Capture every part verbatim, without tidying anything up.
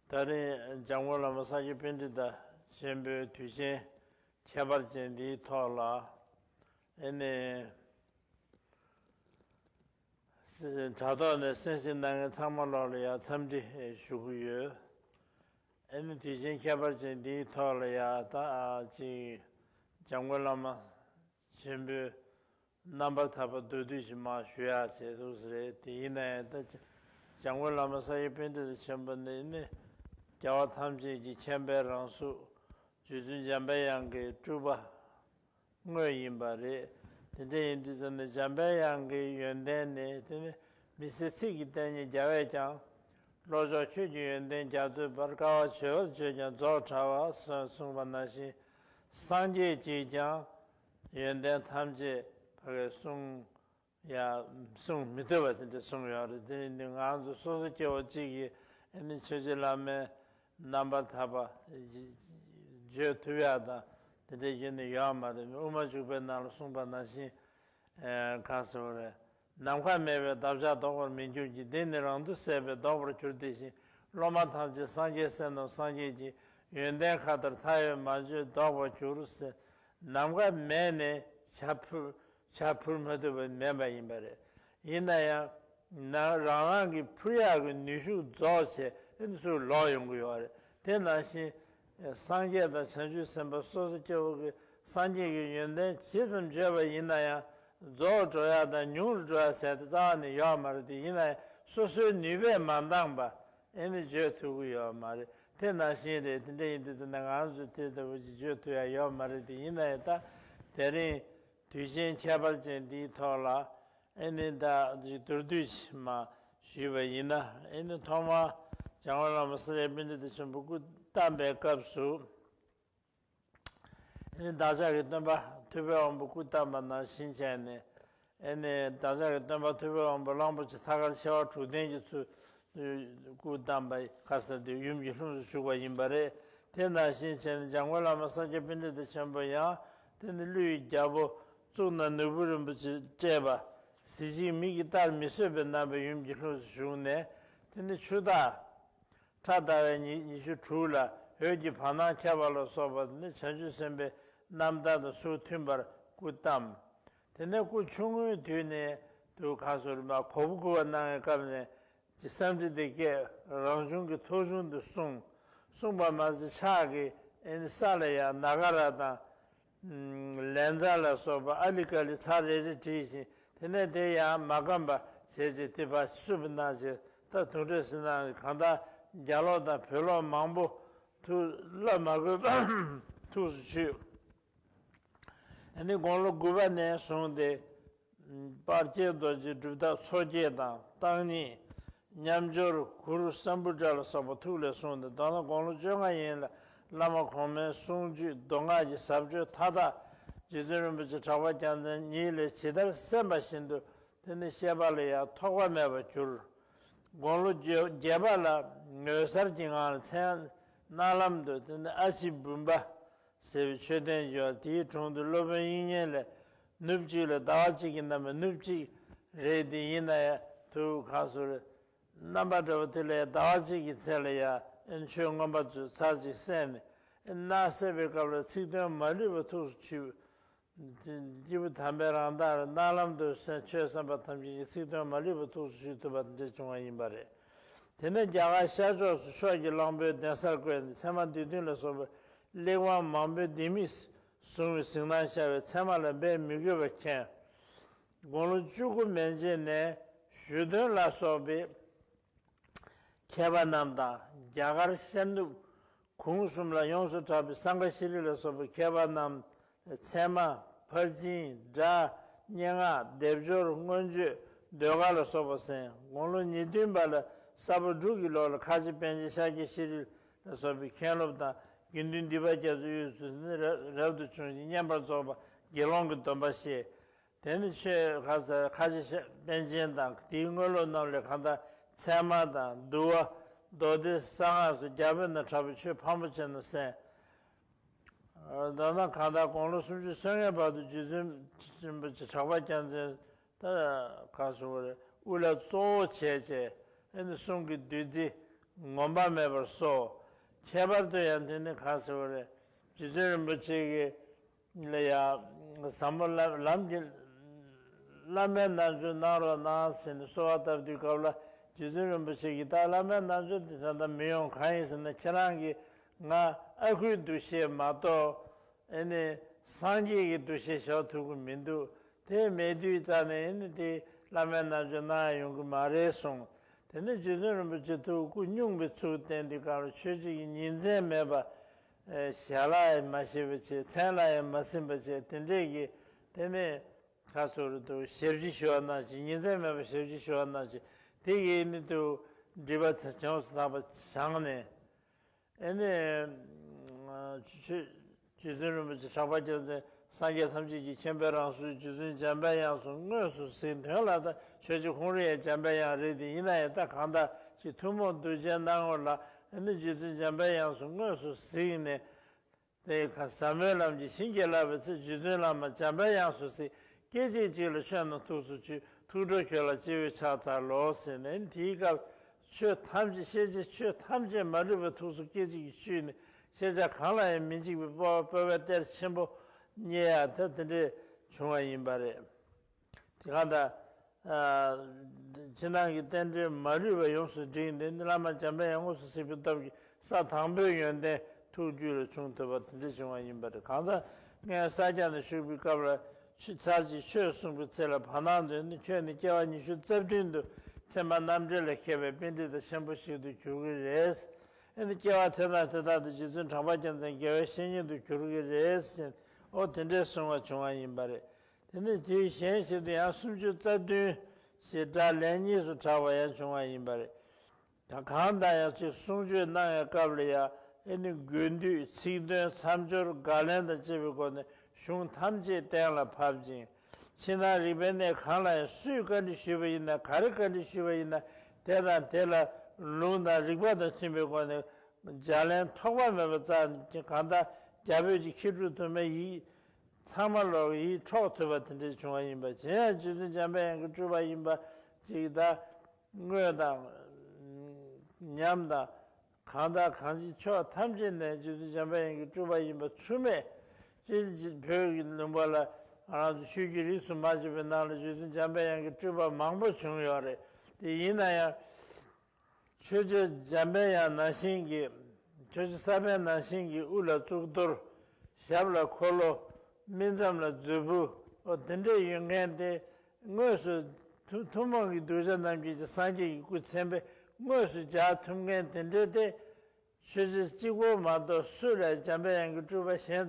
ད་རིང་འཇམ་མགོན་བླ་མ་ས་སྐྱ་པཎྜི་ཏ་ཆེན་པོའི་དུས་ཆེན་ཁྱད་པར་ཅན་འདིའི་ཐོག་ལ། ཨེ་ནས། དྲ་ཐོག་ནས་གསན་གཟིགས་གནང་མཁན་ཚང་མ་ལོག་ལ་ཡང་འཚམས་འདྲི་ཞུ་གི་ཡོད། ཨེ་ནས་དུས་ཆེན་ཁྱད་པར་ཅན་འདིའི་ཐོག་ལ་ཡང་ད་ཅིག་འཇམ་མགོན་བླ་མ་ཆེན་པོའི་རྣམ་པར་ཐར་པ་མདོར་བསྡུས་ཤིག་མར་ཞུ་ཡག་བྱས་འདུག་ཟེར་རེད། དེ་ཡིན་ན་ཡང་ད་འཇམ་མགོན་བླ་མ་ས་སྐྱ་པཎྜི་ཏ་ཆེན་པོ་ནི་ནི་རྒྱལ་བ་ཐམས་ཅད་ཀྱི་མཁྱེན་པའི་རང་གཟུགས། རྗེ་བཙུན་འཇམ་པའི་དབྱངས་ཀྱི་སྤྲུལ་པ་དངོས་ཡིན་པ་རེད། དེ་འདྲ་ཡིན་དུས་ཙམ་ནས་འཇམ་པའི་དབྱངས་ཀྱི་ཡོན་ཏན་ནི་དེ་ནི་མི་ཟད་ཚིག་གི་བསྟན་སྙིང་རྒྱ་བས་ཀྱང་། བློ་མཆོག་ཁྱོད་ཀྱི་ཡོན་ཏན་རྒྱ་མཚོའི་བར། དཀའ་བ་སྤྱད་པས་ཀྱང་རྫོགས་བྲལ་བ་གསུངས་པ་ནང་བཞིན། སངས་རྒྱས་ཀྱིས་ཀྱང་ཡོན་ཏན་ཐམས་ཅད་ཕ་གིར་གསུངས་ཡ་གསུང་མི་ཐུབ་པ་དེ་འདྲ་གསུངས་ཡོད་རེད། དེ་ནི་ང་ཚོ་སོ་སོ་སྐྱེ་བོ་གཅིག་གིས་ཨ་ནི་ཆོས་རྗེ་བླ་མའི་རྣམ་པར་ཐར་པ་བརྗོད་ཐུབ་ཡ་དང་དེ་འདྲ་ཡོད་ནི་ཡོད་མ་རེད། དབུ་མ་འཇུག་པའི་ནང་ལ་གསུངས་པ་ནང་བཞིན། ཨེ་གང་ཟེར་བ་རེད། ནམ་མཁའ་མེད་པའི་འདབ་ཆགས་ལྡོག་པར་མི་འགྱུར་གྱི། འདི་ནི་རང་དུ་ཟད་པས་ལྡོག་པར་འགྱུར། དེ་བཞིན་སློབ་མ་ཐམས་ཅད་སངས་རྒྱས་སྲས་རྣམས་སངས་རྒྱས་ཀྱི། ཡོན་ཏན་མཁའ་ལྟར་མཐའ་ཡས་མ་བརྗོད་ལྡོག་པར་འགྱུར་ཟེར། ནམ་མཁའ་མེད་ནས་བྱ་འཕུར་བྱ་འཕུར་མ་ཐུབ་པ་མེད་པ་ཡིན་པ་རེད། ཡིན་ན་ཡང་ན་རང་རང་གི་འཕུར་ཡག་གི་ནུས་ཤུགས་རྫོགས་བྱས་ཨེ་ནི་ཚུར་ལོག་ཡོང་གི་ཡོད་རེད། དེ་ནང་བཞིན་སངས་རྒྱས་དང་བྱང་ཆུབ་སེམས་དཔའ་སོ་སོ་སྐྱེ་བོ་གི་སངས་རྒྱས་ཀྱི་ཡོན་ཏན་ཇི་ཙམ་བརྗོད་པ་ཡིན་ན་ཡང་རྫོགས་འགྲོ་ཡག་དང་ཉུང་རུ་འགྲོ་ཡག་ཟེར་དེ་རྩ་བ་ནས་ཡོད་མ་རེད། དེ་ཡིན་ན་ཡང་སོ་སོའི་ནུས་པས་མ་འདང་པ་ཨེ་ནི་བརྗོད་ཐུབ་ཀྱི་ཡོད་མ་རེད། དེ་ནང་བཞིན་རེད། དེ་འདྲ་ཡིན་དུས་ཙམ་ན་ང་ཚོས་དེ་ལྟ་བུ་ཞིག་བརྗོད་ཐུབ་ཡག་ཡོད་མ་རེད། དེ་ཡིན་ན་ཡང་ད་དེ་རིང་དུས་ཆེན་ཁྱད་པར་ཅན་འདིའི་ཐོག་ལ་ཨེ་ནི་ད་ཅིག་མདོར་བསྡུས་ཤིག་མར་ཞུས་པ་ཡིན་ན། ཨེ་ནི་ཐོག་མར་འཇམ་མགོན་བླ་མ་སྐྱེས་པཎྜི་ཏ་ཆེན་པོ་སྐུ་བལྟམས་པའི་སྐབས་སུ། ཨེ་ནི་བདག་ཅག་གི་སྟོན་པ་ཐུབ་པའི་དབང་པོ་སྐུ་བལྟམས་པ་ནང་བཞིན་བྱས་ནས། ཨེ་ནི་བདག་ཅག་གི་སྟོན་པ་ཐུབ་པའི་དབང་པོ་གླང་པོ་ཆེ་ཐ་སྐར་ཆེ་བ་དྲུག་ལྡན་གྱི་ཚུལ་སྐུ་བལྟམས་པ་ཁ་གསལ་དུ་ཡུམ་གྱི་ལྷུམས་སུ་ཞུགས་པ་ཡིན་པ་རེད། དེ་ནང་བཞིན་བྱས་ནས་འཇམ་མགོན་བླ་མ་ས་སྐྱ་པཎྜི་ཏ་ཆེན་པོ་ཡང་དེ་ནི་ཀླུ་ཡི་རྒྱལ་པོ་གཙུག་ན་ནོར་བུ་རིན་པོ་ཆེ་བཀྲེས་པ། གཟི་བརྗིད་མིག་གིས་བལྟར་མི་བཟོད་པའི་རྣམ་པས་ཡུམ་གྱི་ལྷུམས་སུ་ཞུགས་ནས། དེ་ནི་ཆུ་སྟག་ཁྲ་ཟླ་བའི་ཉི་ཉི་ཤུ་དྲུག་ལ་འོད་ཀྱི་བར་སྣང་ཁྱབ་པ་ལ་སོགས་པ་ནི་བྱང་ཆུབ་སེམས་དཔའི་རྣམ་ཐར་དང་ཚུལ་མཐུན་པར་སྐུ་བལྟམས། དེ་ནས་སྐུ་ཆུང་ངུའི་དུས་ནས་དུ་ག་སོར་མ་གོ་བུ་བསྐུར་བ་གནང་བའི་སྐབས་ནས་ཀྱི་བསམ་འདྲི་དེ་སྐད་རང་བྱུང་གི་ཐོག་བྱུང་དུ་གསུངས། གསུངས་པ་མ་ཟད་ཕྱག་གིས་ཨེ་ནི་ས་ལ་ཡང་ན་ག་ར་དང་། ལན་ཚ་ལ་སོགས་པ་ཨ་ལི་ཀ་ལི་ཚར་རེ་རེ་བྲིས་ཤིང་། དེ་ནས་དེ་ཡང་མ་བསྐམས་པ་བྱས་རྗེས་དེ་ཕར་བསུབ་གནང་བྱས། ད་དུང་འདྲེ་སྲིན་ནག་གང་ལྟར་རྒྱ་ལོག་དང་བོད་ལོག་མང་པོ་ཐུགས་བློ་མ་གོས་པ་ཐུགས་སུ་ཆུད། ཨ་ནི་དགུང་ལོ་དགུ་པ་ནས་བཟུང་སྟེ། དཔལ་ཀྱེ་རྡོ་རྗེ་སྒྲུབ་ཐབས་མཚོ་སྐྱེས་དང་བརྟག་གཉིས། མཉམ་སྦྱོར་གུ་རུ་སམ་བྷུ་ཊ་ལ་སོགས་པ་ཐུགས་ལས་གསུངས་ཏེ། མདོར་ན་དགུང་ལོ་བཅོ་ལྔ་ཡན་ལ་བླ་མ་གོང་མའི་གསུང་ཆོས་མདོ་སྔགས་ཀྱི་ཟབ་ཆོས་མཐའ་དག་རྗེ་བཙུན་རིན་པོ་ཆེ་གྲགས་པ་རྒྱལ་མཚན་ཉིད་ལས་ཇི་ལྟར་གསན་པ་བཞིན་དུ་དེ་ནི་བཤད་པ་ལ་ཡང་ཐོགས་པ་མེད་པར་གྱུར། དགུང་ལོ་བརྒྱད་པ་ལ་ངོ་མཚར་གྱི་ངང་ལ་མཚན་རྣ་ལམ་དུ་དེ་ནི་ཨ་ཕྱི་བུམ་པ་ཟེར་བའི་མཆོད་རྟེན་ཡོད། དེའི་དྲུང་དུ་སློབ་དཔོན་དབྱིག་གཉེན་ལས་ནུབ་གཅིག་ལ་ཟླ་བ་གཅིག་གི་རྣམ་པའི་ནུབ་གཅིག་རེད། དེ་ཡིན་ན་ཡང་དུ་གང་སོ་རེད། རྣམ་པ་འདྲ་བོ་དེ་ལ་ཟླ་བ་གཅིག་གི་ཚེ་ལ་ཡང་ཨེ་ཆོས་མངོན་པ་མཛོད་ཚར་གཅིག་གསན་ནས། ཨེ་མནའ་ཟེར་བའི་སྐབས་ལ་ཚིག་དོན་མ་ལུས་པ་ཐུགས་སུ་ཆུད། སྐྱེས་བུ་དམ་པའི་རང་མདངས་ལ་རྣ་ལམ་དུ་གསན། ཆོས་གསན་པ་ཐམས་ཅད་ཀྱི་ཚིག་དོན་མ་ལུས་པ་ཐུགས་སུ་ཆུད་ཐུབ་པ་འདྲ་བྱུང་བ་ཡིན་པ་རེད། དེ་ནས་རྒྱ་གར་ཤར་ཕྱོགས་སུ་ཕྱོགས་ཀྱི་གླང་པོའི་གདན་སར་བཀོད་ནས་ཚད་མ་སྡེ་བདུན་ལ་སོགས་པའི་གླེགས་བམ་མང་པོའི་ལྡེ་མིག་བཟུང་བའི་གཟིགས་སྣང་ཤར་བས་ཚད་མ་ལ་འབད་མི་དགོས་པ་མཁྱེན། དགུང་ལོ་བཅུ་དགུ་མན་ཆད་ནས་ཞུ་དོན་ལ་སོགས་པའི་མཁས་པ་རྣམས་དང་རྒྱ་གར་ཤར་ནུབ་གུང་གསུམ་ལ་ཡོངས་སུ་གྲགས་པའི་སཾ་ཁ་ཤྲཱི་ལ་སོགས་པའི་མཁས་པ་རྣམས་ཚད་མ། ཕར་ཕྱིན། སྒྲ། སྙན་ངག་སྡེབ་སྦྱོར། མངོན་བརྗོད། ཟློས་གར་ལ་སོགས་པ་གསན། དགུང་ལོ་ཉེར་བདུན་པ་ལ་ས་ཕོ་འབྲུག་གི་ལོགས་ལ་ཁ་ཆེ་པཎ་ཆེན་ཤཱཀྱ་ཤྲཱི་ལ་སོགས་པའི་མཁན་སློབ་དང་དགེ་འདུན་སྡིག་པ་རྒྱ་མཚོའི་དབུས་སུ་ནི་རབ་ཏུ་བྱུང་ཞིང་བསྙེན་པར་རྫོགས་པ་དགེ་སློང་གི་སྡོམ་པ་བཞེས། དེ་ནི་ཆོས་ཁ་ས་ཁ་ཆེ་པཎ་ཆེན་དང་དེའི་དངོས་སློབ་རྣམས་ལས་གང་ལྟར་ཚད་མ་དང་འདུལ་བ། མདོ་སྡེ། གསང་སྔགས་སོགས་རྒྱ་བོད་ན་གྲགས་པའི་ཆོས་ཕངས་པོ་ཆེ་རྣམས་གསན། མདོར་ན་གང་ལྟར་དགུང་ལོ་སུམ་ཅུ་སོ་ལྔའི་བར་དུ་རྗེ་བཙུན་རིན་པོ་ཆེ་གྲགས་པ་རྒྱལ་མཚན་ད་ག་སོང་བར་དབུ་བླ་གཙོ་བོ་བྱས་བྱས། ཨེ་ནི་གསུང་གི་བདུད་རྩི་ ངོམས་པ་མེད་པར་གསོལ། ཁྱད་པར་དུ་ཡང་དེ་ནི་ག་ཟེར་བ་རེད། རྗེ་བཙུན་རིན་པོ་ཆེ་གི་ལ་ཡ་ཟབ་མོ་ལམ་གྱི་བླ་མའི་རྣལ་འབྱོར་གནང་རོགས་གནང་ཟེར་ནས་གསོལ་བ་བཏབ་དུས་སྐབས་ལ། རྗེ་བཙུན་རིན་པོ་ཆེ་གིས་ད་བླ་མའི་རྣལ་འབྱོར་དེ་ད་ལྟ་མི་ཡོང་། གང་ཡིན་ཟེར་ན་ཁྱེད་རང་གིས་ང་ཨ་ཁུའི་འདུ་ཤེས་མ་གཏོགས་ཨེ་ནི་སངས་རྒྱས་ཀྱི་འདུ་ཤེས་བཞག་ཐུབ་ཀྱི་མི་འདུག་དེ་མེད་དུས་ཙང་ནས་ཨེ་ནི་དེ་བླ་མའི་རྣལ་འབྱོར་གནང་ཡ་ཡོང་གི་མ་རེད་གསུངས། དེ་ནས་རྗེ་བཙུན་རིན་པོ་ཆེ་ཐུགས་སྐུ་སྙུང་པའི་ཚུལ་བསྟན་དུས་སྐབས་ལ་ཆོས་རྗེ་གི་ཉིན་མཚན་མེད་པ། ཨེ་ཞལ་ལག་ཡང་མ་བཞེས་པ་བྱས། མཚན་ལ་ཡང་མ་ཟིན་པ་བྱས། དེ་འདྲས་ཀྱི་དེ་ནས་ཁ་སོ་རུ་དུ་ཞབས་ཕྱི་ཞུ་བ་ནང་བཞིན། ཉིན་མཚན་མེད་པ་ཞབས་ཕྱི་ཞུ་བ་ནང་བཞིན། དེ་གི་ནི་དུ་སྒྲིབ་པ་ཚ་ཆུང་སུ་དག་པ་བྱང་ནས། ཨེ་ནས་ཆོས་རྗེ་བཙུན་རིན་པོ་ཆེ་གྲགས་པ་རྒྱལ་མཚན་སངས་རྒྱས་ཐམས་ཅད་ཀྱི་མཁྱེན་པའི་རང་གཟུགས་རྗེ་བཙུན་འཇམ་པའི་དབྱངས་སུ་དངོས་སུ་གཟིགས། དོན་ལ་ད་ཆོས་རྗེ་ཁོང་རང་ཡང་འཇམ་པའི་དབྱངས་རེད་དེ། ཡིན་ན་ཡང་ད་གང་ལྟར་ཅིག་ཐུན་མོང་གདུལ་བྱའི་སྣང་ངོ་ལ་ཨེ་ནི་རྗེ་བཙུན་འཇམ་པའི་དབྱངས་སུ་དངོས་སུ་གཟིགས་ནས། དེ་ཁ་ཟབ་མོའི་ལམ་གྱི་བྱིན་གྱིས་བརླབས་པའི་ཚེ། རྗེ་བཙུན་བླ་མ་འཇམ་པའི་དབྱངས་སུ་གཟིགས། སྐད་ཅིག་གཅིག་ལ་ཆོས་རྣམས་ཐུགས་སུ་ཆུད། ཐུགས་སྤྲོ་ཁྱོད་ལ་སྤྱི་བོས་ཕྱག་འཚལ་ལོ་ཟེར་ནས། དེའི་སྐབས་ཆོས་ཐམས་ཅད། ཤེས་བྱའི་ཆོས་ཐམས་ཅད་མ་ལུས་པ་ཐུགས་སུ་སྐད་ཅིག་གིས་ཆུད་ནས། ཤེས་བྱ་གང་ལ་ཡང་མི་འཇིགས་པའི་སྤོབས་པ་སྤོབས་པའི་གཏེར་ཆེན་པོ་རྙེད་ཡ་དེ་དེ་འདྲས་བྱུང་བ་ཡིན་པ་རེད། དེ་གང་ལྟར། ཕྱི་ནང་གི་རྟེན་འབྲེལ་མ་ལུས་པ་ཡོངས་སུ་བསྒྲིགས་ནས། བླ་མ་འཇམ་པའི་དབྱངས་དངོས་སུ་གཟིགས་པའི་སྟོབས་ཀྱིས་ས་དང་པོའི་ཡོན་ཏན་ཐུགས་རྒྱུད་ལ་བྱུང་ཐུབ་པ་དེ་འདྲ་བྱུང་བ་ཡིན་པ་རེད། གང་ལྟར་སྔོན་ས་སྐྱ་ནས་བཞུགས་པའི་སྐབས་ལ། ཆོས་ཚར་གཅིག་ཆོས་གསུངས་པའི་ཚེ་ལ་བར་སྣང་དུ་ནི་ཁྱོད་ནི་སྐྱེ་བ་ཉི་ཤུ་རྩ་བདུན་དུ་ཚད་མ་རྣམ་འགྲེལ་ལ་མཁས་པའི་པཎྜི་ཏ་ཆེན་པོ་ཞིག་ཏུ་འགྱུར་གྱི་རེད། ཨེ་ནི་སྐྱེ་བ་དེ་དང་དེ་དག་ཏུ་རྗེ་བཙུན་གྲགས་པ་རྒྱལ་མཚན་དགེ་བའི་བཤེས་གཉེན་དུ་འགྱུར་གྱི་རེད་ཟེར། ཨོ་དེ་འདྲའི་གསུང་བ་བྱུང་བ་ཡིན་པ་རེད། དེ་ནས་དུས་གཞན་ཞིག་ཏུ་ཡང་སུམ་ཅུ་རྩ་བདུན་ཞེས་སྒྲ་ལན་གཉིས་སུ་གྲགས་པ་ཡང་བྱུང་བ་ཡིན་པ་རེད། ད་གང་ལྟར་ཡང་ཅིག་གསུང་ཆོས་གནང་བའི་སྐབས་ལ་ཡང་ཨེ་ནི་དགོས་འདུས་ཚིག་དོན་མཚམས་སྦྱོར་དགག་ལན་དང་བཅས་པའི་སྒོ་ནས་གཞུང་ཐམས་ཅད་གཏན་ལ་ཕབ་ཅིང་། ཕྱི་ནང་རིག་པའི་གནས་གང་ལ་ཡང་སུས་བཀའ་འདྲི་ཞུས་པ་ཡིན་ན། ག་རེ་བཀའ་འདྲི་ཞུས་པ་ཡིན་ན། དེ་དང་དེ་ལ་ལུང་དང་རིགས་པ་དང་མཐུན་པའི་སྒོ་ནས་ལྗགས་ལན་ཐོགས་པ་མེད་པ་བསྩལ་ཅིང་། གང་ལྟར་རྒྱ་བོད་ཀྱི་མཁས་གྲུབ་དུ་མའི་ཡིད་ཚང་མ་ལོག་ཡིད་འཕྲོག་ཐུབ་པ་དེ་འདྲ་བྱུང་བ་ཡིན་པ། གཞན་ཡང་རྗེ་བཙུན་འཇམ་པའི་དབྱངས་ཀྱི་སྤྲུལ་པ་ཡིན་པ་ཅིག་ད་དངོས་དང་ཉམས་དང་། གང་དང་གང་ཅིའི་ཕྱོགས་ཐམས་ཅད་ནས་རྗེ་བཙུན་འཇམ་པའི་དབྱངས་ཀྱི་སྤྲུལ་པ་ཡིན་པ་ཚུལ་མེད་ཅེས། བོད་ཀྱི་ལུང་པ་ལ་ང་རང་ཚོ་ཆོས་ཀྱི་རིས་སུ་མ་ཆད་པའི་ནང་ལ་རྗེ་བཙུན་འཇམ་པའི་དབྱངས་ཀྱི་སྤྲུལ་པ་མང་པོ་བྱུང་ཡོད་རེད། དེ་ཡིན་ན་ཡང་། ཆོས་རྗེ་འཇམ་པའི་དབྱངས་ནང་བཞིན་གྱི། ཆོས་རྗེ་ས་པཎ་ནང་བཞིན་གྱི་དབུ་ལ་གཙུག་ཏོར། ཞབས་ལ་འཁོར་ལོ། སྨིན་མཚམས་ལ་མཛོད་སྤུ། འོ་དེ་འདྲ་ཡོད་མཁན་དེ་དངོས་སུ་ཐུན་ཐུན་མོང་གི་གདུལ་བྱ་རྣམས་ཀྱི་སངས་རྒྱས་ཀྱི་སྐུ་མཚན་དཔེ་དངོས་སུ་མཇལ་ཐུབ་མཁན་དེ་འདྲ་དེ། ཆོས་རྗེ་གཅིག་པོ་མ་གཏོགས་སུ་ལ་འཇམ་པའི་དབྱངས་ཀྱི་སྤྲུལ་པ་གཞན་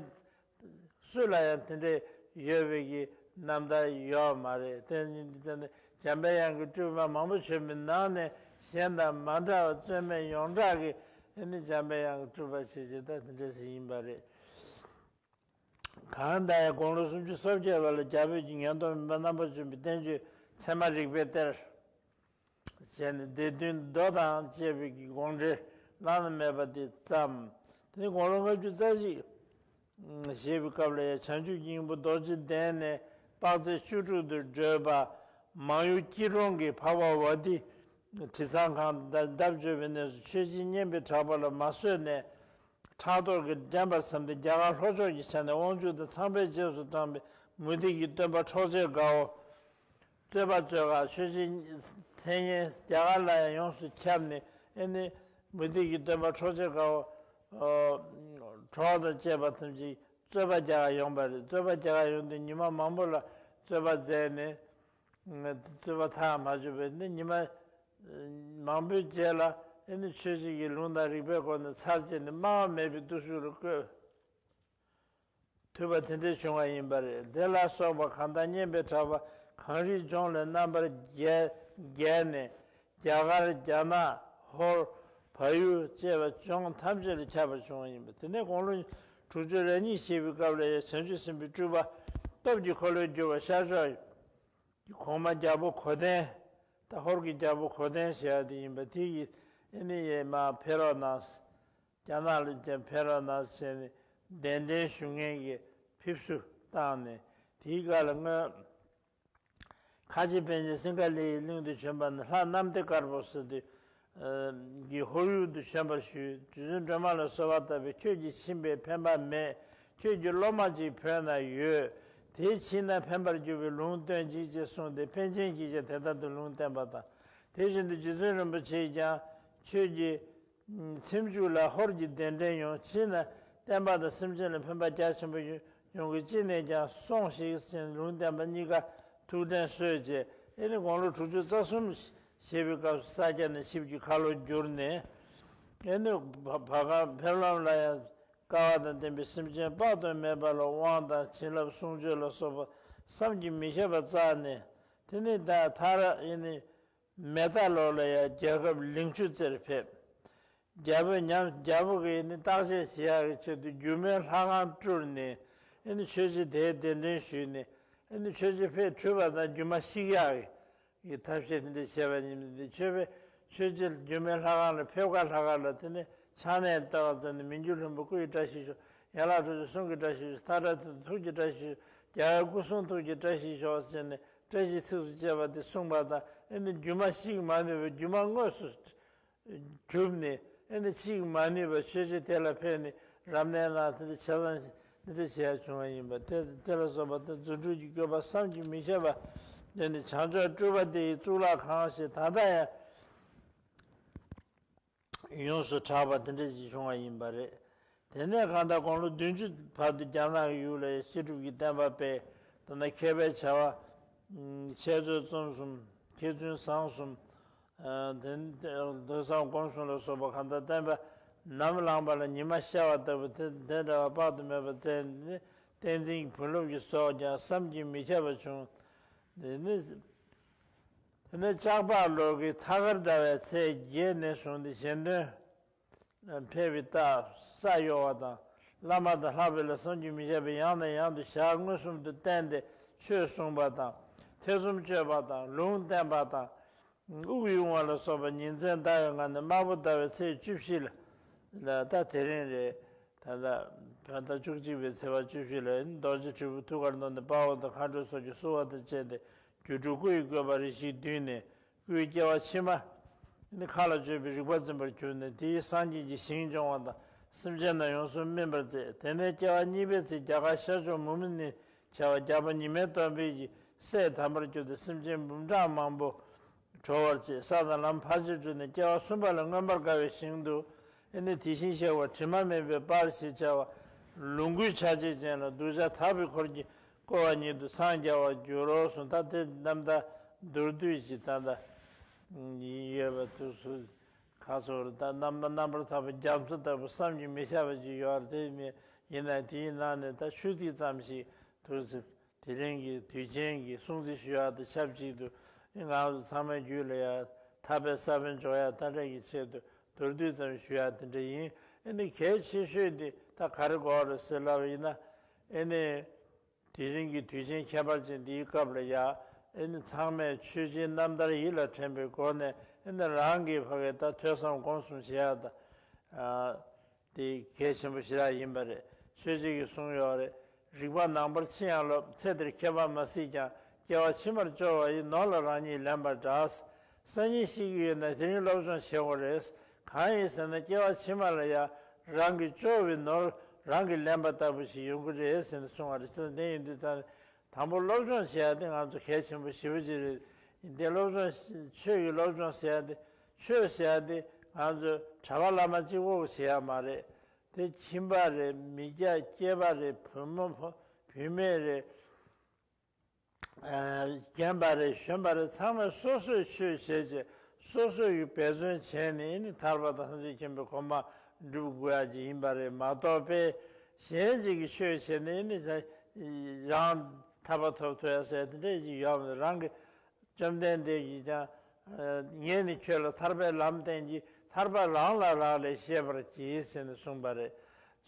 སུ་ལ་ཡང་དེ་འདྲ་ཡོད་པའི་གི་རྣམ་ཐར་ཡོད་མ་རེད། དེ་ནི་འཇམ་པའི་དབྱངས་ཀྱི་སྤྲུལ་པ་མང་པོ་བྱོན་པའི་ནང་ནས་གཞན་དང་མ་འདྲ་བ་རྩོད་མེད་ཡོངས་གྲགས་ཀྱི་ཨེ་ནི་འཇམ་པའི་དབྱངས་ཀྱི་སྤྲུལ་པ་ཞེས་བྱ་ད་དེ་འདྲ་ཞིག་ཡིན་པ་རེད། གང་ལྟར་ཡང་དགུང་ལོ་སུམ་ཅུ་སོ་བརྒྱད་པ་ལ་རྒྱ་བོད་ཀྱི་ཉན་ཐོས་མུན་པ་རྣམ་པར་འབྱོན་པའི་བསྟན་བཅོས་ཚད་མ་རིགས་པའི་གཏེར། བྱས་ནས་སྡེ་བདུན་མདོ་དང་བཅས་པའི་གི་དགོངས་འགྲེལ་བླ་ན་མེད་པ་དེ་བརྩམས། དེ་ནས་དགུང་ལོ་ལྔ་བཅུ་རྩ་གཅིག་བཞེས་པའི་སྐབས་ལ་ཡང་བྱང་ཆུབ་ཀྱི་སྙིང་པོ་རྡོ་རྗེ་གདན་ནས་དཔག་ཚད་བཅུ་དྲུག་ཏུ་བགྲོད་པ། མང་ཡུལ་སྐྱིད་གྲོང་གི་འཕགས་པ་ཝ་ཏི་དྲི་གཙང་ཁང་དུ་ལྡབ་འགྱོད་པའི་གནས་སུ་ཆོས་རྗེ་སྙན་པའི་གྲགས་པ་ལ་མ་བཟོད་ནས། ཕྲག་དོག་གིས་འགྲན་པར་བསམས་ཏེ་རྒྱ་གར་ལྷོ་ཕྱོགས་ཀྱི་ཆ་ནས་དབང་ཕྱུག་དང་ཚངས་པའི་རྗེས་སུ་འབྲངས་པའི་མུ་སྟེགས་ཀྱི་སྟོན་པ་འཕྲོག་བྱེད་དགའ་བོ། རྩོད་པ་རྩོད་ཁག་ཆོས་རྗེ་མཚན་སྙན་རྒྱ་གར་ལ་ཡང་ཡོངས་སུ་ཁྱབ་ནས། ཨེ་ནི་མུ་སྟེགས་ཀྱི་སྟོན་པ་འཕྲོག་བྱེད་དགའ་བོ། གྲོགས་དང་བཅས་པ་ཐམས་ཅད་རྩོད་པ་རྒྱག་ག་ཡོང་བ་རེད། རྩོད་པ་རྒྱག་ག་ཡོང་དུས་ཉི་མ་མང་པོ་ལ་རྩོད་པ་མཛད་ནས། རྩོད་པ་ཐག་མ་ཆོད་པས་ནི་ཉི་མ་མང་པོའི་རྗེས་ལ་ཨེ་ནི་ཆོས་བཤད་ཀྱི་ལུང་དང་རིགས་པའི་སྒོ་ནས་ཚར་བཅད་ནས་སྨྲ་བ་མེད་པའི་བརྟུལ་ཞུགས་ལ་བཀོད་ཐུབ་པ་དེ་འདྲ་བྱུང་བ་ཡིན་པ་རེད། དེ་ལ་སོགས་པ་གང་དག་སྙན་པའི་གྲགས་པ་གངས་རིའི་ལྗོངས་ལས་རྣམ་པར་རྒྱལ་རྒྱལ་ནས་རྒྱ་གར་རྒྱ་ནག་ཧོར་བལ་ཡུལ་བཅས་པ་ལྗོངས་ཐམས་ཅད་ལ་ཁྱབ་པ་བྱུང་བ་ཡིན་པ། དེ་ནས་དགུང་ལོ་དྲུག་ཅུ་རེ་གཉིས་བཞེས་པའི་སྐབས་ལ་ཡང་བྱང་ཆུབ་སེམས་དཔའི་སྤྲུལ་པ་སྟོབས་ཀྱི་འཁོར་ལོས་སྒྱུར་བ་ཤར་ཕྱོགས། གོང་མ་རྒྱལ་པོ་གོ་ལྡན། ད་ཧོར་གྱི་རྒྱལ་པོ་གོ་ལྡན་ཞེས་པ་དེ་ཡིན་པ་དེ་གིས་ཨེ་ནི་ཡེ་མ་ཕེབས་རོགས་གནང་། རྒྱ་ནག་ལ་ཀྱང་ཕེབས་རོགས་གནང་ཟེར་ནས་གདན་འདྲེན་ཞུ་མཁན་གྱི་ཕེབས་བསུ་བཏང་ནས། དེའི་སྐབས་ལ་སྔོན་ཁ་ཆེ་པཎ་ཆེན་སིང་ག་ལའི་གླིང་དུ་བྱོན་པ་ནི་ལྷ་གནམ་བདེ་དཀར་པོ་ཟེར་དུས། གི་ཧོར་ཡུལ་དུ་བྱོན་པར་ཞུ། རྗེ་བཙུན་སྒྲོལ་མ་ལ་གསོལ་བ་བཏབ་པས། ཁྱོད་ཀྱིས་ཕྱིན་པས་ཕན་པ་མེད། ཁྱོད་ཀྱི་སློབ་མ་ཅིག་བོད་ན་ཡོད། དེ་ཕྱིན་ན་ཕན་པར་འགྱུར་བའི་ལུང་སྟོན་ཅིག་ཅེས་གསུངས་ཏེ། པཎ་ཆེན་གྱིས་ཀྱང་དེ་ལྟར་དུ་ལུང་བསྟན་པ་དང་། དེ་བཞིན་དུ་རྗེ་བཙུན་རིན་པོ་ཆེས་ཀྱང་ཁྱོད་ཀྱི་ཚེམས་མཇུག་ལ་ཧོར་གྱི་གདན་འདྲེན་ཡོང་། ཕྱིན་ན་བསྟན་པ་དང་སེམས་ཅན་ལ་ཕན་པ་རྒྱ་ཆེན་པོ་ཡོང་གི། ཅི་ནས་ཀྱང་སོང་ཞིག་ཅེས་ལུང་བསྟན་པ་གཉིས་ཀ་ཐུགས་དྲན་གསོས་བྱས། ཨེ་ནི་དགུང་ལོ་དྲུག་ཅུ་རྩ་གསུམ་བཞེས་པའི་སྐབས་སུ་ས་སྐྱ་ནས་ཆིབས་ཀྱི་ཁ་ལོ་བསྒྱུར་ནས། ཨེ་ནི་བར་བར་སྐབས་ཕེབས་ལམ་ལ་ཡང་དཀའ་བ་དང་ལྡན་པའི་སེམས་ཅན་དཔག་ཏུ་མེད་པ་ལ་དབང་དང་བྱིན་རླབས་གསུང་ཆོས་ལ་སོགས་པ་བསམ་གྱིས་མི་ཁྱབ་པ་བསྩལ་ནས། དེ་ནས་ད་མཐར་ཨེ་ནི་མེ་རྟ་ལོག་ལ་ཡང་རྒྱལ་ཁབ་ལིང་ཆུ་རྩེར་ཕེབས། རྒྱལ་པོས་ཉམས། རྒྱལ་པོ་གིས་ནི་བརྟག་དཔྱད་བྱེད་ཡག་གི་ཆེད་དུ་སྒྱུ་མའི་ལྷ་ཁང་བསྐྲུན་ནས། ཨེ་ནི་ཆོས་རྗེ་དེའི་གདན་འདྲེན་ཞུས་ནས། ཨེ་ནི་ཆོས་རྗེ་ཕེབས་གྲུབ་པ་དང་སྒྱུ་མ་བཤིག་ཡག་གི་ཐབས་ཤེས་དེ་འདྲ་བྱས་པ་ཡིན་ཏེ། ཆོས་པས་ཆོས་རྗེ་སྒྱུ་མའི་ལྷ་ཁང་ལ་ཕེབས་ཁ་ལྷ་ཁང་ལ་དེ་ནས་ཕྱག་ནས་བལྟ་བ་མཛད་ནས། མི་འགྱུར་ལྷུན་པོ་སྐུ་ཡི་བཀྲ་ཤིས་ཤོག། ཡན་ལག་དྲུག་ཅུ་གསུང་གི་བཀྲ་ཤིས་ཤོག། མཐའ་བྲལ་ཐུགས་ཀྱི་བཀྲ་ཤིས་ཤོག། རྒྱལ་བའི་སྐུ་གསུང་ཐུགས་ཀྱི་བཀྲ་ཤིས་ཤོག་ཟེར་ནས་བཀྲ་ཤིས་ཚིགས་སུ་བཅད་པ་དེ་གསུངས་པ་དང་། ཨེ་ནི་སྒྱུ་མ་བཤིག་མ་ནུས་པའི་སྒྱུ་མ་དངོས་སུ་གྲུབ་ནས། ཨེ་ནི་བཤིག་མ་ནུས་པར་ཆོས་རྗེ་དེ་ལ་ཕེབས་ནས་རབ་གནས་གནང་། དེ་འདྲ་བྱས་ཙང་འདི་འདྲ་བྱས་ཡ་བྱུང་བ་ཡིན་པ། དེ་དེ་ལ་སོགས་པ་དེ་རྫུ་འཕྲུལ་གྱི་བཀོད་པ་བསམ་གྱིས་མི་ཁྱབ་པ། དེ་ནི་བྱང་ཕྱོགས་སྤྲུལ་པ་དེ་ཡི་གཙུག་ལག་ཁང་ཞེས་ད་ལྟ་ཡང་ཡོངས་སུ་གྲགས་པ་དེ་འདྲ་ཞིག་བྱུང་བ་ཡིན་པ་རེད། དེ་ནས་གང་ལྟར་དགུང་ལོ་བདུན་ཅུ་བར་དུ་རྒྱ་ནག་གི་ཡུལ་ལ་བཤད་སྒྲུབ་ཀྱི་བསྟན་པ་སྤེལ། མདོར་ན་མཁས་པའི་བྱ་བ། འཆད་རྩོད་རྩོམ་གསུམ། མཁས་བཙུན་བཟང་གསུམ། ཨ་དེ་ཐོས་བསམ་སྒོམ་གསུམ་ལ་སོགས་པ་གང་ལྟར་བསྟན་པ་ནམ་ལངས་པ་ལ་ཉི་མ་ཤར་བ་ལྟ་བུ་དེ་དེ་འདྲ་བ་དཔག་ཏུ་མེད་པ་བསྩལ་ནས། བསྟན་འཛིན་གྱི་བུ་སློབ་ཀྱི་ཚོགས་ཀྱང་བསམ་གྱིས་མི་ཁྱབ་པ་བྱུང་། དེ་ནས། དེ་ནས་ལྕགས་ཕག་ལོ་གི་ཐ་སྐར་ཟླ་བའི་ཚེས་བརྒྱད་ནས་བཟུང་སྟེ་གཞན་དོན་ཕེབས་པའི་རྟགས་ས་གཡོ་བ་དང་། བླ་མ་དང་ལྷག་པའི་ལ་བསམ་གྱིས་མི་ཁྱབ་པའི་ཡང་ནས་ཡང་དུ་ཞལ་མངོན་སུམ་དུ་བསྟན་ཏེ་ཆོས་གསུངས་པ་དང་། ཐེ་ཚོམ་གཅོད་པ་དང་། ལུང་བསྟན་པ་དང་། དབུགས་དབྱུང་བ་ལ་སོགས་པ་ཉིན་མཚན་ཟླ་བའི་ངང་ནས། དམར་པོ་ཟླ་བའི་ཚེས་བཅུ་བཞི་ལ་ལ་ད་དེ་རིང་རེད། ད་ལྟ་བོད་ཟླ་བཅུ་གཅིག་པའི་ཚེས་པ་བཅུ་བཞི་ལ་རྡོ་རྗེ་དྲིལ་བུ་ཐུགས་ཀར་གནོན་ཏེ་དཔའ་བོ་དང་མཁའ་འགྲོ་སོགས་ཀྱིས་བསུ་བ་དང་བཅས་ཏེ། སྒྱུ་འཕྲུལ་སྐུ་ཡི་བཀོད་པ་རེ་ཞིག་བསྡུས་ནས། སྐུའི་སྐྱེ་བ་ཕྱི་མ་ནི་མཁའ་ལ་སྤྱོད་པའི་རིག་པ་འཛིན་པར་གྱུར་ནས། དེའི་སངས་རྒྱས་ཀྱི་ཞིང་སྦྱོང་བ་དང་། སེམས་ཅན་རྣམས་ཡོངས་སུ་སྨིན་པར་མཛད། དེ་ནས་སྐྱེ་བ་གཉིས་པའི་ཚེ་རྒྱ་གར་ཤར་ཕྱོགས་མུ་མེད་ནས་བྱ་བ་རྒྱལ་པོ་ཉི་མའི་སྟོབས་འཕེལ་གྱི་སྲས་དམ་པར་གྱུར་ཏེ། སེམས་ཅན་འབུམ་ཕྲག་མང་པོ་གྲོལ་བར་བྱེད། ས་དང་ལམ་ཕར་ཕྱིན་དྲུག་ནས་སྐྱེ་བ་གསུམ་པ་ལ་མངོན་པར་དགའ་བའི་ཞིང་དུ། ཨེ་ནི་དེ་བཞིན་གཤེགས་པ་དྲི་མ་མེད་པའི་དཔལ་ཞེས་བྱ་བ། ལོངས་སྐུའི་ཆ་བྱད་ཅན་ལ་གདུལ་བྱ་དག་པའི་འཁོར་གྱིས་བསྐོར་བ་ཉིད་དུ་འཚང་རྒྱ་བར་འགྱུར་རོ་གསུངས། ད་དེ་རྣམ་ཐར་མདོར་བསྡུས་ཤིག་ད་ལྟ་ཡོད་པ་དུ་སུ་ཁ་སོར་ད་རྣམ་པར་དག་པའི་རྒྱ་མཚོ་ལྟ་བུ་བསམ་གྱིས་མི་ཁྱབ་པ་ཅིག་ཡོད་རེད། དེ་ནི་ཡིན་ན་དེའི་ནང་ནས་ད་ཆུ་ཐིགས་ཙམ་ཞིག་ཐུགས་སྲིད། དེ་རིང་གི་དུས་ཆེན་གྱི་སྲུང་བརྩི་ཞུ་ཡག་དང་ཆབས་ཅིག་ཏུ། ང་ཚོ་ཚང་མའི་རྒྱུད་ལ་ཡང་ཐར་པའི་ས་བོན་འཇོག་ཡག་དང་འབྲེལ་གྱི་ཆེད་དུ་མདོར་བསྡུས་ཙམ་ཞུ་ཡག་དེ་འདྲ་ཡིན། ཨེ་ནི་གལ་ཆེ་ཤོས་འདི་ད་ག་རེ་དགོས་རེད་ཟེར་ལབ་པ་ཡིན་ན། ཨེ་ནི་དེ་རིང་གི་དུས་ཆེན་ཁྱད་པར་ཅན་འདིའི་སྐབས་ལ་ཡང་། ཨེ་ནི་ཚང་མས་ཆོས་ཆེན་རྣམ་ཐར་ཡིད་ལ་དྲན་པའི་སྒོ་ནས། ཨེ་ནི་རང་གི་ཕ་གི་ད་ཐོས་བསམ་སྒོམ་གསུམ་བྱེད་ཡག་དང་། ཨ། དེ་གལ་ཆེན་པོ་ཞེ་དྲག་ཡིན་པ་རེད། ཆོས་རྗེ་གིས་གསུངས་ཡོད་རེད། རིག་པ་ནང་པར་ཕྱིན་ཡང་སློབ། ཚེ་འདིར་ཁྱད་པར་མ་སྲིད་ཀྱང་། སྐྱེ་བ་ཕྱི་མར་སྐྱོ་བ་ཡི། ནོར་ལ་རང་ཉིད་ལེན་པ་འདྲ། སང་ཉིན་ཤི་གི་ཡོད་ན་དེ་རིང་སློབ་སྦྱོང་བྱེད་དགོས་རེད། གང་ཡིན་ཟེར་ན་སྐྱེ་བ་ཕྱི་མ་ལ་ཡང་རང་གི་སྐྱོ་བའི་ནོར་རང་གིས་ལེན་པ་ལྟ་བུ་ཞིག་ཡོང་གི་རེད་ཟེར་ནས་གསུངས་པ་རེད། བྱས་ཙང་དེ་ཡིན་དུས་ཙང་། དང་པོ་སློབ་སྦྱོང་བྱེད་ཡ་དེ་ང་ཚོ་གལ་ཆེན་པོ་ཞེ་པོ་ཅིག་རེད། དེ་སློབ་སྦྱོང་ཆོས་ཀྱི་སློབ་སྦྱོང་ཟེར་ཡ་དེ། ཆོས་ཟེར་ཡ་དེ་ང་ཚོ་གྲྭ་པ་བླ་མ་གཅིག་པོ་བྱེད་ཡ་མ་རེད། དེ་ཁྱིམ་པ་རེད། མི་སྐྱ་སྐྱེས་པ་རེད། བུ་མོ་བུ་མེད་རེད། རྒན་པ་རེད། གཞོན་པ་རེད། ཚང་མས་སོ་སོས་ཆོས་བྱས་བྱས། སོ་སོ་ཡིས་འབད་བརྩོན་བྱས་ནས་ནི་ཐར་པ་དང་སངས་རྒྱས་མཁྱེན་པའི་གོ་འཕང་སྒྲུབ་དགོས་ཡ་ཅིག་ཡིན་པ་རེད་མ་གཏོགས་པས། གཞན་ཅིག་གིས་ཆོས་བྱས་ནས་ནི་རང་ཐར་པ་ཐོབ་ཐུབ་ཡ་ཟེར་དེ་འདྲ་ཅིག་ཡོད་མ་རེད། རང་གི་བཅོམ་ལྡན་འདས་ཀྱིས་ཀྱང་། ངས་ནི་ཁྱོད་ལ་ཐར་པའི་ལམ་བསྟན་གྱིས། ཐར་པ་རང་ལ་རག་ལས་ཤེས་པར་གྱིས་ཟེར་ནས་གསུངས་པ་རེད།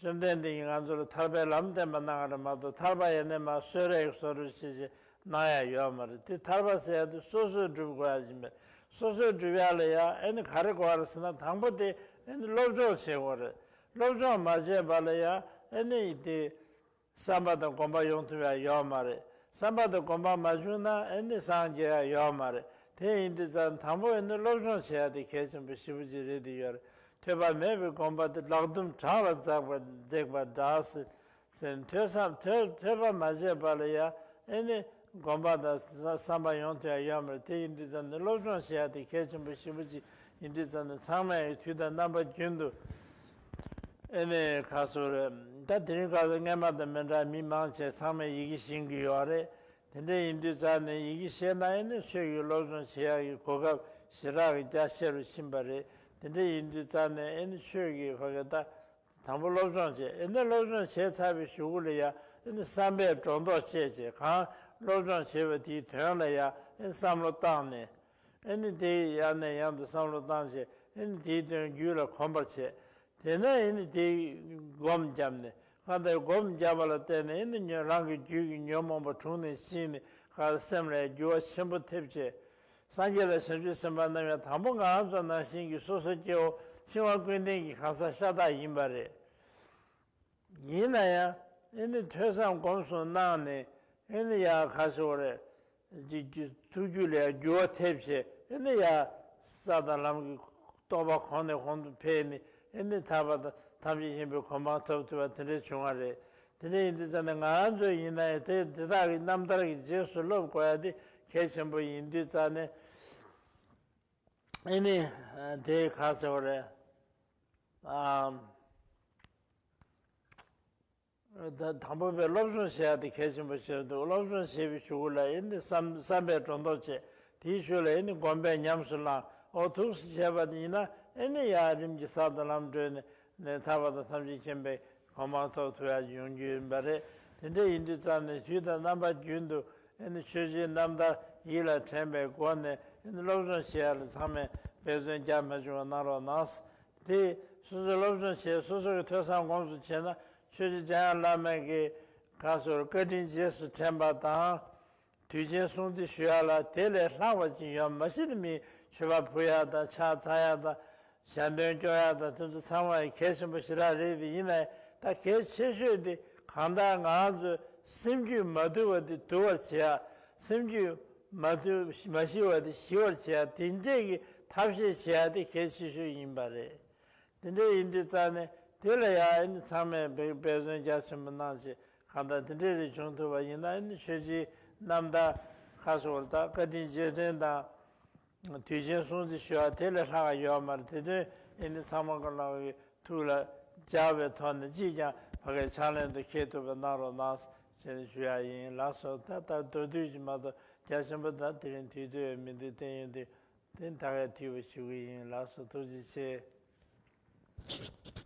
བཅོམ་ལྡན་འདས་ཀྱིས་ང་ཚོ་ལ་ཐར་པའི་ལམ་བསྟན་པ་གནང་བ་རེད་མ་གཏོགས། ཐར་པ་ཡེ་ནས་མར་གསོལ་རས་སོ་རུ་ཞེས་ཞེས་གནང་ཡ་ཡོད་མ་རེད། དེ་ཐར་པ་ཟེར་ཡ་དེ་སོ་སོས་སྒྲུབ་དགོས་ཡ་ཡིན་པས། སོ་སོས་སྒྲུབ་ཡ་ལ་ཡ་ཨེ་ནི་ག་རེ་དགོས་རེད་ཟེར་ན། དང་པོ་དེ་ཨེ་ནི་སློབ་སྦྱོང་བྱེད་དགོས་རེད། སློབ་སྦྱོང་མ་བྱས་པ་ལ་ཡ་ཨེ་ནི་དེ་བསམ་པ་དང་སྒོམ་པ་ཡོང་ཐུབ་ཡ་ཡོད་མ་རེད། བསམ་པ་དང་སྒོམ་པ་མ་བྱུང་ན་ཨེ་ནི་སངས་རྒྱས་ཡ་ཡོད་མ་རེད། དེ་ཡིན་དུས་ཙང་དང་པོ་ཡིན་ན་སློབ་སྦྱོང་བྱེད་ཡ་དེ་གལ་ཆེན་པོ་ཞེ་པོ་ཅིག་རེད་དེ་ཡོད་རེད། ཐོས་པ་མེད་པའི་སྒོམ་པ་དེ་ལག་རྡུམ་བྲག་ལ་འཛེགས་པ་འཛེགས་པ་འདྲ་ཟེར། ཟེར་ཐོས་བསམ་ཐོས་ཐོས་པ་མ་བྱས་པ་ལ་ཡ་ཨེ་ནི་སྒོམ་པ་དང་བསམ་པ་ཡོང་ཐུབ་ཡ་ཡོད་མ་རེད། དེ་ཡིན་དུས་ཙང་ནས་སློབ་སྦྱོང་བྱེད་ཡ་དེ་གལ་ཆེན་པོ་ཞེ་པོ་ཅིག་ཡིན་དུས་ཙང་ནས་ཚང་མས་དུས་དང་རྣམ་པ་རྒྱུན་དུ་ཨེ་ནི་ག་ཟེར་རེད། ད་དེ་རིང་ཁ་སང་སྔས་མ་དང་མི་འདྲ་མི་མང་ཆེ་ཚང་མས་ཡི་གེ་ཤེས་ཀྱི་ཡོད་རེད། དེ་འདྲ་ཡིན་དུས་ཙང་ནས་ཡི་གེ་ཤེས་ན་ཨེ་ནི་ཆོས་ཀྱི་སློབ་སྦྱོང་བྱེད་ཡག་གི་གོ་སྐབས་ཞེ་དྲག་གི་རྒྱ་ཆེ་རུ་ཕྱིན་པ་རེད། དེ་འདྲ་ཡིན་དུས་ཙང་ནས་ཨེ་ནི་ཆོས་ཀྱི་ཕ་གི་ད་དང་པོ་སློབ་སྦྱོང་བྱེད། ཨེ་ནི་སློབ་སྦྱོང་བྱས་ཚར་བའི་གཞུག་གུ་ལ་ཡ་ཨེ་ནི་བསམ་པས་སྒྲོ་འདོགས་བཅད་བྱས། གང་སློབ་སྦྱོང་བྱས་པ་དེའི་དོན་ལ་ཡ་ཨེ་ནི་བསམ་བློ་བཏང་ནས། ཨེ་ནི་དེ་ཡང་ནས་ཡང་དུ་བསམ་བློ་བཏང་བྱས། ཨེ་ནི་དེའི་དོན་རྒྱུད་ལ་གོམས་པར་བྱས། དེ་ནས་ཨེ་ནི་དེ་སྒོམ་བརྒྱབ་ནས། གང་ལྟར་སྒོམ་བརྒྱབ་པ་ལ་བརྟེན་ནས་ཨེ་ནི་ཉོན་རང་གི་རྒྱུད་ཀྱི་ཉོན་མོངས་པ་དྲུངས་ནས་ཞི་ནས་ག་སེམས་ལ་འགྱུར་བ་ཆེན་པོ་ཐེབས་བྱས། སངས་རྒྱས་ལ་བྱང་ཆུབ་སེམས་དཔའ་རྣམས་ཡང་དང་པོ་ང་རང་ཚོ་ནང་བཞིན་གྱི་སོ་སོ་སྐྱེ་བོ་འཆིང་བ་ཀུན་ལྡན་གྱི་གང་ཟག་ཤ་སྟག་ཡིན་པ་རེད། ཡིན་ན་ཡང་ཨེ་ནི་ཐོས་བསམ་སྒོམ་གསུམ་གནང་ནས་ཨེ་ནི་ཡ་ག་ཟེར་དགོས་རེད། ཅིག་ཅིག་ཐུགས་རྒྱུད་ལ་ཡང་འགྱུར་བ་ཐེབས་བྱས། ཨེ་ནི་ཡ་ས་དང་ལམ་གྱི་རྟོགས་པ་གོང་ནས་གོང་དུ་འཕེལ་ནས། ཨེ་ནི་ཐར་པ་དང་ཐམས་ཅད་མཁྱེན་པའི་གོ་འཕང་ཐོབ་ཐུབ་པ་དེ་འདྲ་བྱུང་བ་རེད། དེ་འདྲ་ཡིན་དུས་ཙང་ནས་ང་རང་ཚོ་ཡིན་ན་ཡང་དེ་དེ་དག་གི་རྣམ་ཐར་གྱི་རྗེས་སུ་སློབ་དགོས་ཡ་དེ་གལ་ཆེན་པོ་ཡིན་དུས་ཙང་ནས་ཨེ་ནི་དེ་ག་ཟེར་དགོས་རེད། ཨ། ད་དང་པོ་པའི་སློབ་སྦྱོང་བྱེད་ཡ་དེ་གལ་ཆེན་པོ་ཞིག་འདུག་སློབ་སྦྱོང་བྱེད་པའི་གཞུག་གུ་ལ་ཨེ་ནི་བསམ་བསམ་པས་སྒྲོ་འདོགས་བཅད། དེའི་ཤུལ་ལ་ཨེ་ནི་སྒོམ་པས་ཉམས་སུ་བླང་། འོ་ཐུགས་སུ་བྱས་པ་དེ་ཡིན་ན་ཨེ་ནི་ཡར་རིམ་གྱིས་ས་དང་ལམ་བགྲོད་ནས་ནས་ཐར་པ་དང་ཐམས་ཅད་མཁྱེན་པའི་གོ་འཕང་ཐོབ་ཐུབ་ཡ་ཡོང་རྒྱུ་ཡིན་པ་རེད། དེ་འདྲ་ཡིན་དུས་ཙང་ནས་དུས་དང་རྣམ་པ་རྒྱུན་དུ་ཨེ་ནི་ཆོས་བརྒྱད་རྣམ་ཐར་ཡིད་ལ་དྲན་པའི་སྒོ་ནས་ཨེ་ནི་སློབ་སྦྱོང་བྱེད་ཡ་ལ་ཚང་མས་འབད་བརྩོན་རྒྱ་མ་ཆུང་བ་གནང་རོགས་གནང་། དེ་སོ་སོའི་སློབ་སྦྱོང་བྱེད། སོ་སོ་གི་ཐོས་བསམ་སྒོམ་གསུམ་བྱས་ན། ཆོས་རྗེ་འཇམ་དབྱངས་བླ་མ་གིས་ག་ཟེར་བཀའ་དྲིན་རྗེས་སུ་དྲན་པ་དང་། དུས་ཆེན་སྲུང་བརྩི་ཞུ་ཡ་ལ་དེ་ལས་ལྷག་པ་ཅིག་ཡོད་མ་ཤེས་ཏེ། མིས་མཆོད་པ་ཕུལ་ཡ་དང་ཕྱག་འཚལ་ཡ་དང་ཞལ་འདོན་སྐྱོར་ཡ་དང་དེ་ཚོ་ཚང་མ་གལ་ཆེན་པོ་ཞེ་དྲག་རེད་པས། ཡིན་ནའི་ད་གལ་ཆེ་ཤོས་དེ་གང་ལྟར་ང་རང་ཚོའི་སེམས་རྒྱུད་མ་དུལ་བ་དེ་དུལ་བར་བྱེད་ཡ། སེམས་རྒྱུད་མ་དུལ་མ་ཞི་བ་དེ་ཞི་བར་བྱེད་ཡ། དེ་འདྲས་ཀྱི་ཐབས་ཤེས་བྱེད་ཡ་དེ་གལ་ཆེ་ཤོས་ཡིན་པ་རེད། དེ་འདྲ་ཡིན་དུས་ཙང་ནས་དེ་ལ་ཡང་ཨེ་ནི་ཚང་མས་འབད་འབད་བརྩོན་རྒྱ་ཆེན་པོ་གནང་བྱས། གང་ལྟར་དེ་འདྲའི་རིགས་བྱུང་ཐུབ་པ་ཡིན་ན་ཨེ་ནི་ཆོས་རྗེའི་རྣམ་ཐར་ཁ་སོར་དང་བཀའ་དྲིན་རྗེས་དྲན་དང་དུས་ཆེན་སྲུང་བརྩི་ཞུ་བ་དེ་ལས་ལྷག་ཡོད་མ་རེད། དེ་དོན་ཨེ་ནི་ཚང་མ་ཀུན་ལ་གི་ཐུགས་ལ་འཇགས་པའི་ཐོག་ནས་ཅིས་ཀྱང་ཕ་གིའི་ཕྱག་ལེན་དུ་འཁེལ་ཐུབ་པ་གནང་རོགས་གནང་ཞེས་ཞུ་ཡ་ཡིན། ལགས་སོ། ད་ལྟ་མདོར་བསྡུས་ཀྱི་མ་གཏོགས་རྒྱ་ཆེན་པོ་ད་དེ་རིང་དུས་ཚོད་མི་འདུག་བསྟན་ཡོད་དུས། དེ་ད་གའི་དུས་བ་ཞུ་གི་ཡིན། ལགས་སོ། ཐུགས་རྗེ་ཆེ།